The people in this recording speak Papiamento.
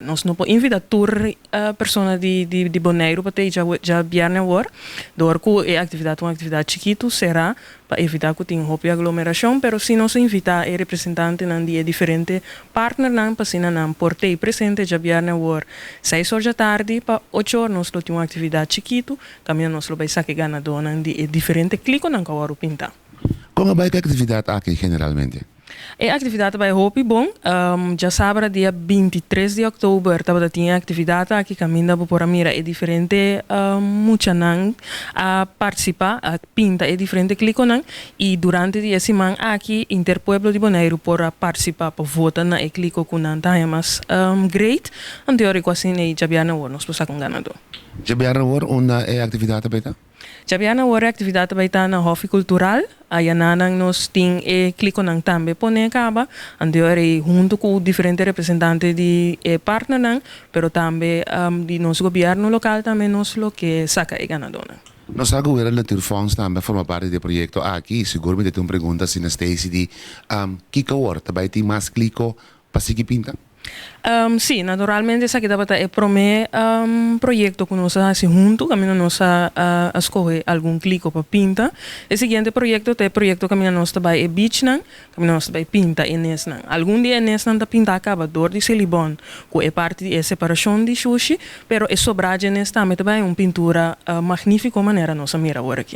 Nos no por invitá tur persona di Boneiru pa t'ei djabièrnè awor, dor ku e aktividat ta un aktividat chikitu, será pa evitá ku tin hopi aglomerashon, pero sí nos a invitá e representantenan di e diferente partnernan pa asina nan por t'ei presente djabièrnè awor 6 or djatardi pa 8 or. Nos lo tin un aktividat chikitu kaminda nos lo bai saka e ganadónan di e diferente klikonan ku a wòrdu pintá. Kon a bai ku e aktividat aki generalmente? E aktividat a bai hopi bon. Djasabra dia 23 di òktober tabata tin e aktividat aki kaminda bo por a mira e diferente muchanan a partisipá, a pinta e diferente klikonan i durante di e siman aki inter pueblo di Boneiru por a partisipá pa vota na e kliko ku nan ta haña mas great. Anto yori ku asina ei djabièrnè awor nos por saka un ganadó. Djabièrnè awor unda e aktividat a bai ta? Djabièrnè awor e aktividat ta bai ta na Hòfi Kultural. Ayananan nos tin e klikonan tambe pone kaba. Anto e huntu ku diferente representante di e partnernan, pero tambe di nos gobièrnu lokal tambe nos lo ke saka e ganadónan. Nos sa ku Wereld Natuurfonds tambe a forma parti di e proyekto aki. Sigur mi ta tin un pregunta asina, Stacy, di kiko awor? Ta bai tin mas kliko pa sigui pinta? Sí, naturalmente esaki tabata e promé proyekto ku nos a hasi huntu, kaminda nos a skohe algun kliko pa pinta. E siguiente proyekto ta e proyekto kaminda nos ta bai e beachnan, kaminda nos ta bai pinta e nesnan. Algun di e nesnan ta pintá kaba dor di Selibon ku e parti di e separashon di shushi, pero e sobrá dje nes tambe ta bai un pintura magnífiko manera nos a mira awor aki.